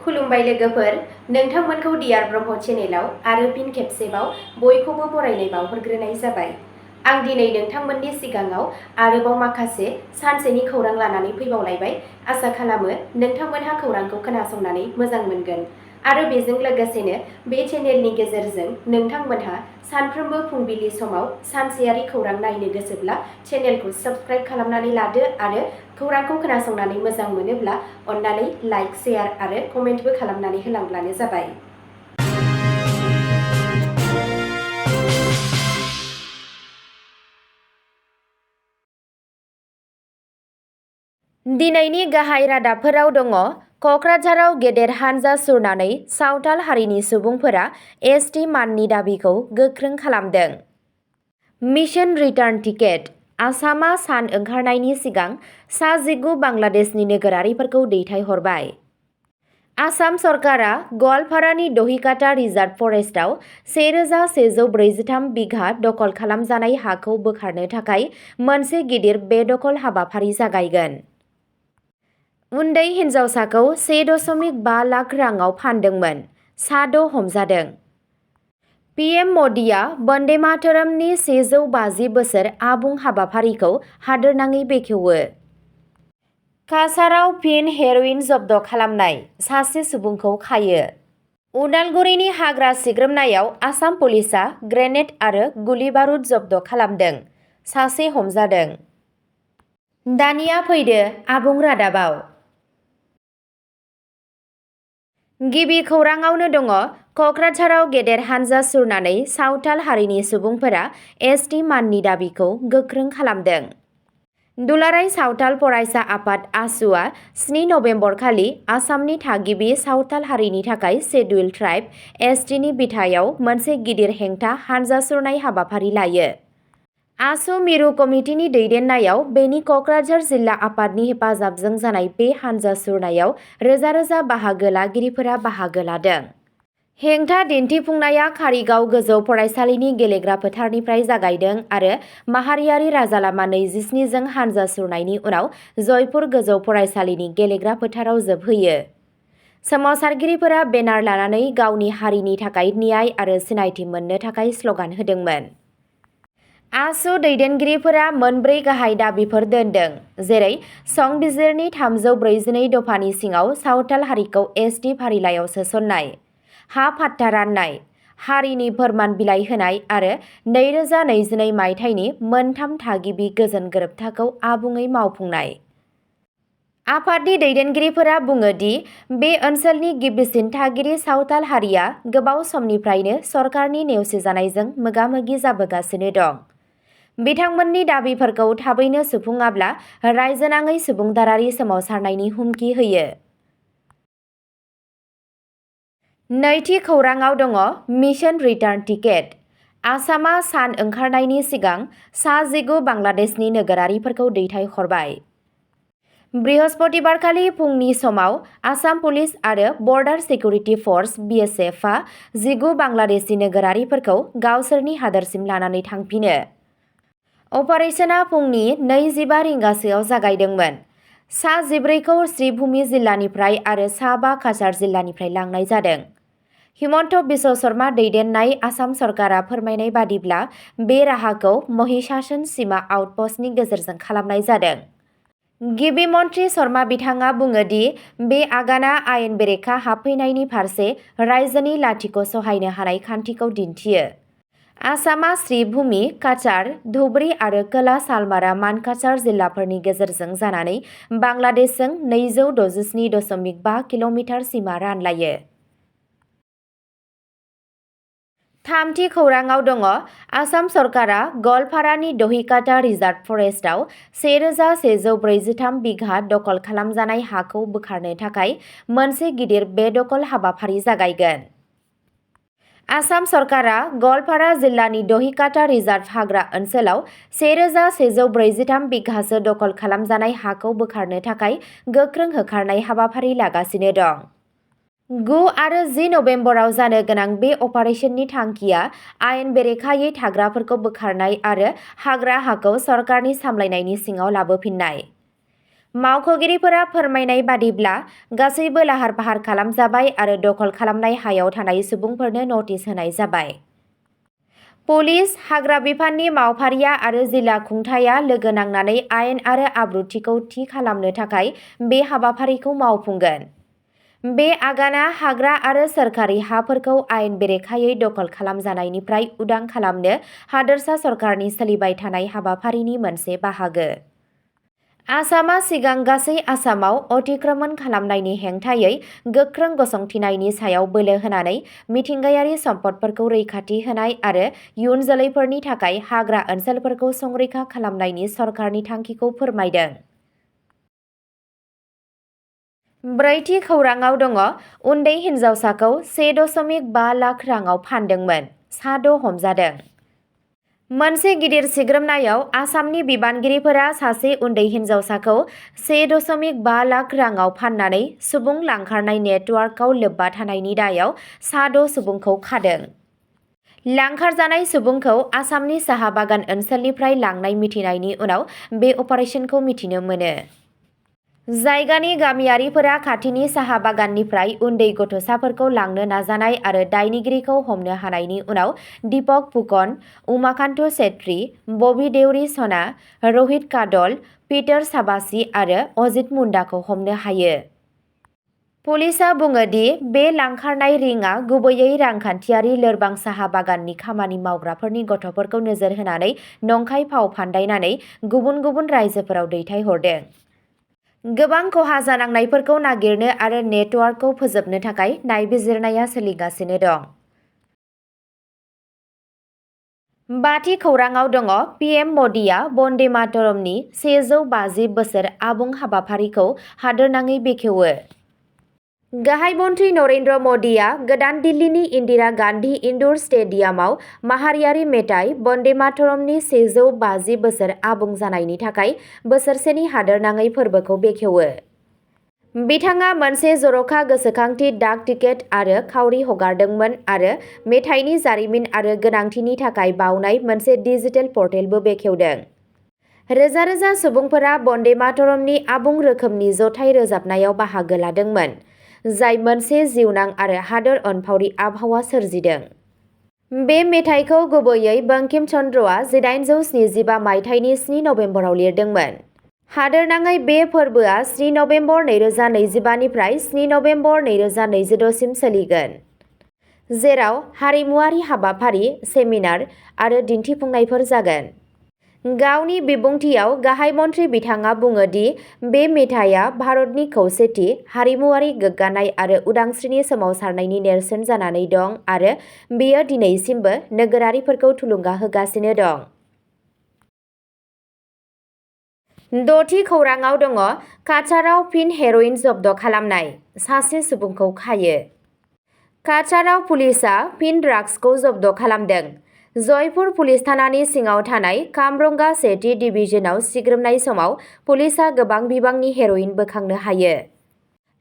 खुलुमबाय लोगोफोर, नोंथांमोनखौ डियार ब्रह्म चेनेलाव आरो फिन खेबसेबाव बयखौबो बरायनाय बावहरग्रोनाय जाबाय। आं दिनै नोंथांमोननि सिगाङाव आरोबाव माखासे सानसेनि खौरां लानानै फैबावलायबाय। आसा खालामो नोंथांमोनहा खौरांखौ खोनासंनानै मोजां मोनगोन आरो बेजों लोगोसेनो बे चेनेलनि गेजेरजों नोंथांमोनहा सानफ्रोमबो फुंबिलि समाव सानसेयारि खौरां नायनो गोसोब्ला चेनेलखौ साबस्क्राइब खालामनानै लादो आरो खौरांखौ खोनासंनानै मोजां मोनोब्ला अन्नानै लाइक, शेयार आरो कमेन्टबो खालामनानै होलांब्लानो जाबाय। दिनैनि गाहाय रादाबफोराव दङ। कक्राझाराव गेदेर हानजा सुरनानै सावथाल हारिनि सुबुंफोरा एसटि माननि दाबिखौ गोख्रों खालामदों। Mission return ticket. आसामा सान ओंखारनायनि सिगां सा 19 बांलादेशनि नोगोरारिफोरखौ दैथायहरबाय। आसाम सरकारा गवालपारानि दहिकाटा रिजार्भ फरेस्टआव 1143 बिघा दखल खालामजानाय हाखौ बोखारनो थाखाय मोनसे गिदिर बेदखल हाबाफारि जागायगोन। उन्दै हिन्जावसाखौ 1.5 लाख राङाव फानदोंमोन, 6 हमजादों। पिएम मदिआ वन्दे मातरमनि 150 बोसोर आबुं हाबाफारिखौ हादोरनाङै बेखेवो। काछाराव फिन हेर'इन जब्द खालामनाय, सासे सुबुंखौ खायो। उदालगुरिनि हाग्रा सिग्रोमनायाव आसाम पुलिसआ ग्रेनेड आरो गुलि बारुद जब्द खालामदों, सासे हमजादों। दानिया फैदो आबुं रादाबाव। गिबि खौराङावनो दङ। कक्राझाराव गेदेर हानजा सुरनानै सावथाल हारिनि सुबुंफोरा एसटि माननि दाबिखौ गोख्रों खालामदों। दुलाराय सावथाल फरायसा आफाद आसुआ 7 नबेम्बर खालि आसामनि थागिबि सावथाल हारिनि थाखाय शेड्युल ट्राइब एसटिनि बिथायाव मोनसे गिदिर हेंथा हानजा सुरनाय हाबाफारि लायो। आसु मिरु कमिटिनि दैदेननायाव बेनि कक्राझार जिल्ला आफादनि हेफाजाबजों जानाय बे हानजा सुरनायाव रोजा रोजा बाहागो लागिरिफोरा बाहागो लादों। हेंथा दिन्थिफुंनाया कारिगाव गोजौ फरायसालिनि गेलेग्रा फोथारनिफ्राय जागायदों आरो माहारियारि राजालामा 27 जों हानजा सुरनायनि उनाव जयपुर गोजौ फरायसालिनि गेलेग्रा फोथाराव जोबहैयो। सोमावसारगिरिफोरा बेनार लानानै गावनि हारिनि थाखाय न्याय आरो सिनायथि मोननो थाखाय स्लगान होदोंमोन। आसु दैदेनगिरिफोरा मोनब्रै गाहाय दाबिफोर दोनदों, जेरै संबिजिरनि 342 दफानि सिङाव सावथाल हारिखौ एसटि फारिलाइयाव सोसननाय, हा पाट्टा राननाय, हारिनि फोरमान बिलाइ होनाय आरो 2022 मायथाइनि मोनथाम थागिबि गोजोन गोरोबथाखौ आबुङै मावफुंनाय। आफादनि दैदेनगिरिफोरा बुङो दि बे ओनसोलनि गिबिसिन थागिरि सावथाल हारिया गोबाव समनिफ्रायनो सरकारनि नेवसिजानायजों मोगा-मोगि जाबोगासिनो दं। बिथांमोननि दाबिफोरखौ थाबैनो सुफुङाब्ला रायजोनाङै सुबुंदारारि सोमावसारनायनि हुमखि होयो। नैथि खौराङाव दङ। Mission return ticket. आसामा सान ओंखारनायनि सिगां सा 19 बांलादेशनि नोगोरारिफोरखौ दैथायहरबाय। बृहस्पतिबारखालि फुंनि समाव आसाम पुलिस आरो बर्डार सिकिउरिटि फर्स (BSF) आ 19 बांलादेशी नोगोरारिफोरखौ गावसोरनि हादोरसिम लानानै थांफिनो। अपारेशना फुंनि 2:15 रिंगासोआव जागायदोंमोन। सा 14 खौ श्रीभूमि जिल्लानिफ्राय आरो सा 5 काछार जिल्लानिफ्राय लांनाय जादों। हिमन्त बिश्व शर्मा दैदेननाय आसाम सरकारा फोरमायनाय बादिब्ला बे राहाखौ महिषासन सीमा आउटपस्टनि गेजेरजों खालामनाय जादों। गिबि मन्थ्रि शर्मा बिथाङा बुङो दि बे आगाना आयेन बेरेखा हाबफैनायनि फारसे रायजोनि लाथिख' सहायनो हानाय खान्थिखौ दिन्थियो। आसामा श्रीभूमि, काछार, धुबरी आरो खोला सालमारा मानकाछार जिल्लाफोरनि गेजेरजों जानानै बांलादेशजों 267.5 किल'मिटार सीमा रानलायो। थामथि खौराङाव दङ। आसाम सरकारा गवालपारानि दहिकाटा रिजार्भ फरेस्टआव 1143 बिघा दखल खालामजानाय हाखौ बोखारनो थाखाय मोनसे गिदिर बेदखल हाबाफारि जागायगोन। आसाम सरकारा गवालपारा जिल्लानि दहिकाटा रिजार्भ हाग्रा ओनसोलाव 1143 बिघासो दखल खालामजानाय हाखौ बोखारनो थाखाय गोख्रों होखारनाय हाबाफारि लागासिनो दं। 9 आरो 10 नबेम्बराव जानो गोनां बे अपारेशननि थांखिया आयेन बेरेखायै थाग्राफोरखौ बोखारनाय आरो हाग्रा हाखौ सरकारनि सामलायनायनि सिङाव लाबोफिन्नाय। मावख'गिरिफोरा फोरमायनाय बादिब्ला गासैबो लाहार फाहार खालामजाबाय आरो दखल खालामनाय हायाव थानाय सुबुंफोरनो नटिस होनाय जाबाय। पुलिस, हाग्रा बिफाननि मावफारिया आरो जिल्ला खुंथाया लोगो नांनानै आयेन आरो आब्रुथिखौ थि खालामनो थाखाय बे हाबाफारिखौ मावफुंगोन। बे आगाना हाग्रा आरो सोरखारि हाफोरखौ आयेन बेरेखायै दखल खालामजानायनिफ्राय उदां खालामनो हादोरसा सरकारनि सोलिबाय थानाय हाबाफारिनि मोनसे बाहागो। आसामआ सिगां गासै आसामाव अतिक्रमण खालामनायनि हेंथायै गोख्रों गसंथिनायनि सायाव बोलो होनानै मिथिंगायारि सम्पदफोरखौ रैखाथि होनाय आरो इयुन जोलैफोरनि थाखाय हाग्रा ओनसोलफोरखौ संरैखा खालामनायनि सरकारनि थांखिखौ फोरमायदों। ब्रैथि खौराङाव दङ उन्दै हिनजावसाखौ 1.5 लाख राङाव फानदोंमोन, सा 6 हमजादों। मोनसे गिदिर सिग्रोमनायाव आसामनि बिबानगिरिफोरा सासे उन्दै हिनजावसाखौ 1.5 लाख राङाव फाननानै सुबुं लांखारनाय नेटवार्कआव लोब्बा थानायनि दायाव सा 6 सुबुंखौ खादों। लांखारजानाय सुबुंखौ आसामनि साहा बागान ओनसोलनिफ्राय लांनाय मिथिनायनि उनाव बे अपारेशनखौ मिथिनो मोनो। जायगानि गामियारिफोरा खाथिनि साहा बागाननिफ्राय उन्दै गथ'साफोरखौ लांनो नाजानाय आरो दायनिगिरिखौ हमनो हानायनि उनाव दीपक फुकन, उमाकान्त छेत्री, बबी देउरी सना, रहित कादल, पीटर साबासी आरो अजित मुंडाखौ हमनो हायो। पुलिसआ बुङो दि बे लांखारनाय रिंआ गुबैयै रांखान्थियारि लोरबां साहा बागाननि खामानि मावग्राफोरनि गथ'फोरखौ नोजोर होनानै नंखाय फाव फान्दायनानै गुबुन गुबुन रायजोफोराव दैथायहरदों। गोबां खहा जानांनायफोरखौ नागिरनो आरो नेटवार्कखौ फोजोबनो थाखाय नायबिजिरनाया सोलिगासिनो दं। बाथि खौराङाव दङ पीएम मदिआ बन्दे मातरमनि 150 बोसोर आबुं हाबाफारिखौ हादोरनाङै बेखेवो। गाहाय मन्त्रि नरेन्द्र मदिआ गोदान दिल्लीनि इन्दिरा गान्धी इनडोर स्टेडियामाव माहारियारि मेथाइ बन्दे मातरमनि 150 बोसोर आबुं जानायनि थाखाय बोसोरसेनि हादोरनाङै फोरबोखौ बेखेवो। बिथाङा मोनसे जर'खा गोसोखांथि डाक टिकेट आरो खाउरि हगारदोंमोन आरो मेथाइनि जारिमिन आरो गोनांथिनि थाखाय बावनाय मोनसे डिजिटेल पर्टेलबो बेखेवदों। रोजा रोजा सुबुंफोरा बन्दे मातरमनि आबुं रोखोमनि जथाय रोजाबनायाव बाहागो लादोंमोन, जाय मोनसे जिउनां आरो हादोर अनफावरि आबहावा सोरजिदों। बे मेथाइखौ गुबैयै बंकिम चन्द्रआ 1875 मायथाइनि 7 नबेम्बराव लिरदोंमोन। हादोरनाङै बे फोरबोआ 3 नबेम्बर 2025 निफ्राय 7 नबेम्बर 2026 सिम सोलिगोन, जेराव हारिमुआरि हाबाफारि, सेमिनार आरो दिन्थिफुंनायफोर जागोन। गावनि बिबुंथियाव गाहाय मन्थ्रि बिथाङा बुङो दि बे मेथाइया भारतनि खौसेथि, हारिमुआरि गोग्गानाय आरो उदांस्रिनि सोमावसारनायनि नेरसोन जानानै दं आरो बेयो दिनैसिमबो नोगोरारिफोरखौ थुलुंगा होगासिनो दं। द'थि खौराङाव दङ काछाराव फिन हेर'इन जब्द खालामनाय, सासे सुबुंखौ खायो। काछाराव पुलिसआ फिन ड्राग्सखौ जब्द खालामदों। जयपुर पुलिस थानानि सिङाव थानाय कामरंगा 1थि डिभिजनाव सिग्रोमनाय समाव पुलिसआ गोबां बिबांनि हेर'इन बोखांनो हायो।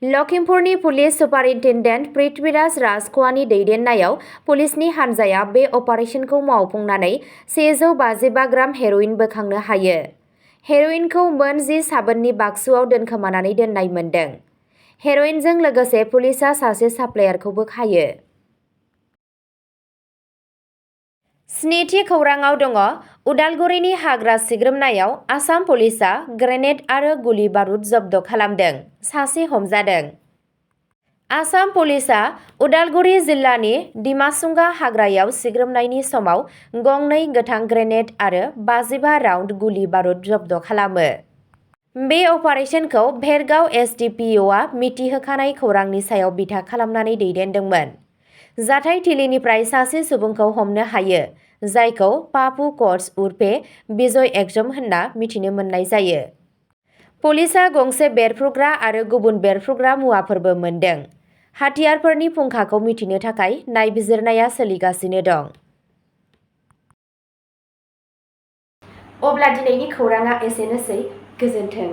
लखिमपुरनि पुलिस सुपारिन्टेन्डेन्ट पृथ्वीराज राजख'वानि दैदेननायाव पुलिसनि हान्जाया बे अपारेशनखौ मावफुंनानै 155 ग्राम हेर'इन बोखांनो हायो। हेर'इनखौ मोन 10 साबोननि बाक्सुआव दोनखोमानानै दोननाय मोन्दों। हेर'इनजों लोगोसे पुलिसआ सासे साप्लायारखौबो खायो। स्निथि खौराङाव दङ उदालगुरिनि हाग्रा सिग्रोमनायाव आसाम पुलिसआ ग्रेनेड आरो गुलि बारुद जब्द खालामदों, सासे हमजादों। आसाम पुलिसआ उदालगुरि जिल्लानि डिमासुंगा हाग्रायाव सिग्रोमनायनि समाव गंनै गोथां ग्रेनेड आरो 55 राउन्ड गुलि बारुद जब्द खालामो। बे अपारेशनखौ भेरगाव एसडिपिअ'आ मिथिहोखानाय खौरांनि सायाव बिथा खालामनानै दैदेनदोंमोन। जाथाय थिलिनिफ्राय सासे सुबुंखौ हमनो हायो, जायखौ पापु क'ट्स उर्फे बिजय एकजम होनना मिथिनो मोननाय जायो। पुलिसआ गंसे बेरफ्रुग्रा आरो गुबुन बेरफ्रुग्रा मुवाफोरबो मोन्दों। हाथियारफोरनि फुंखाखौ मिथिनो थाखाय नायबिजिरनाया सोलिगासिनो दं। अब्ला दिनैनि खौराङा एसेनोसै, गोजोन्थों।